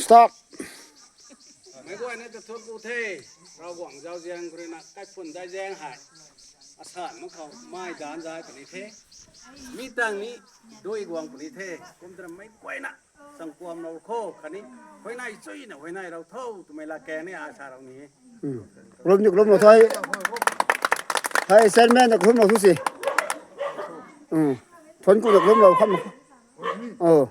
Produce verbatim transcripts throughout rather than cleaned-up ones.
Tak. Meic guayna ta thuanc ku the, Ravguangc zauzian khou rui na, kaiphun daizaeng hei. Asan mak khou, mai danc zai puni the. Mi tang ni, dui guang puni the. Kum tana meic guayna, changkuam lou kho, khatni, huayney chuina, huayney lou tho, twmei la keng ni, a sa rou ni. Hmm. Kalum ni kalum lou thai. Hei, chairman na kalum lou thu si. Hmm. Thuanc ku na kalum lou kham. Oh.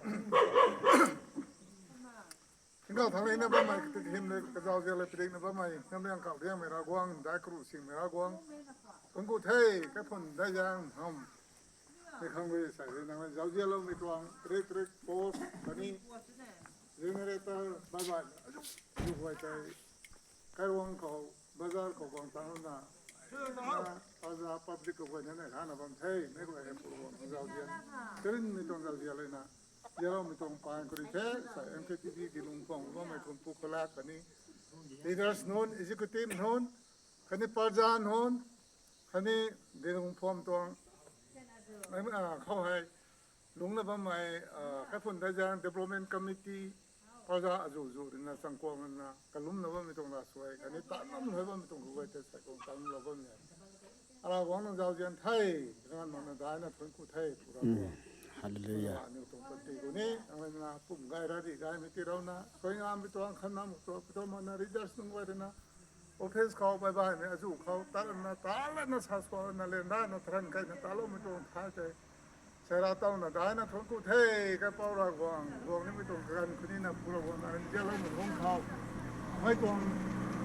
Tingkauh thangc leina bammei, katik hym le kazauzian le pidik na bammei, namliang kau diangmei Ravguangc, dai karu singmei Ravguangc. Thuanc ku the, kaiphun daizaeng ham. Mei khang rui sa rui nang zauzianloumei tuang, electric post, khatni generator, bye bye. Azu, azu guay tei, kairuang khou, bazar khou guang tang na, na, aza public khou guay na nai rana bam the, meic guay hei pu guang zauzian. Karinmei tuang zauzian leina, zauzianloumei tuang pan kari the, sa M K T V di lungphuam bammei khun pu khalak khatni, leaders nunc, executive nunc, khatni parza nunc, khatni di lungphuam tuang, mei, ah, khou hei, lungna bammei, ah, kaiphun daizaeng development committee, parza azu zu rui na changkuang na, kalumna bammei tuang ravsuai, khatni ta nam lou bammei tuang kaguay tei sai kung kalum lou bammei. Ravguangc nang zauzian the, ganv makna daina thuanc ku the, pu Ravguangc. Hallelujah. Aniu tuang panty khou ni, nang rui na pum gay rari gaymei ti rou na, suai ngamei tuang khan nam tuang, pi tuang mana leaders nunc guay rui na, office khou bye bye mei azu khou, ta na, ta lana sa suai na, len da na, tharan kai na, taloumei tuang thai tei. Sai ra tauna daina thuanc ku the, kaipouc Ravguangc, guang nimei tuang kaganv khou ni na pu Ravguangc na rinzianloumei lungc khou. Mei tuang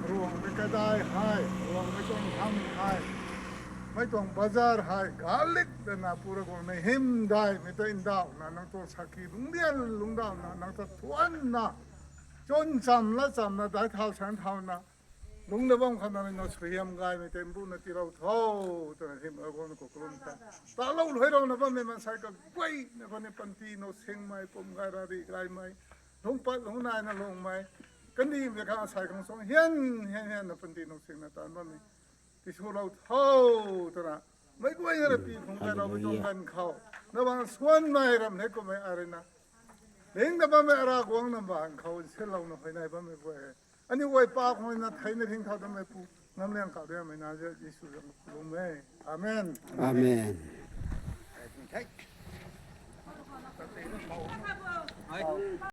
ruang mei kadai hei, ruang mei tuang ham hei, mei tuang bazar hei, galik dana pu Ravguangc na hymdaihmei ta ndauhna, nang tuang sakhi lungcdian lungcdauhna, nang ta thuanna, chwn cham la chamna, dai thau sang thauna, lungcna bam khou nang rui na suaihiam gaymei tei mbuna tiilou tho, twna hym Ravguangc khou kalum the. Talou lou hei rou na bammei maansei kaguayna khou ni panty now singmei, pum gay rari gaymei, lungc pat lungc naina lungmei, kandihmei khang asei khang suang hian hian hianna panty now singna taanv bammei tiswlou tho, twna meic guayna rui pi phung kailoumei tuang ganv khou, na bang suanmei ram hei kummei a rui na, ringna bammei Ravguangc na bang khou nsinlouna huayney bammei guay, aniu guay pa khou na theina ringcthau dammei pu, namliang kau diangmei na ze Jisu zaeng kalum e. Amen. Amen.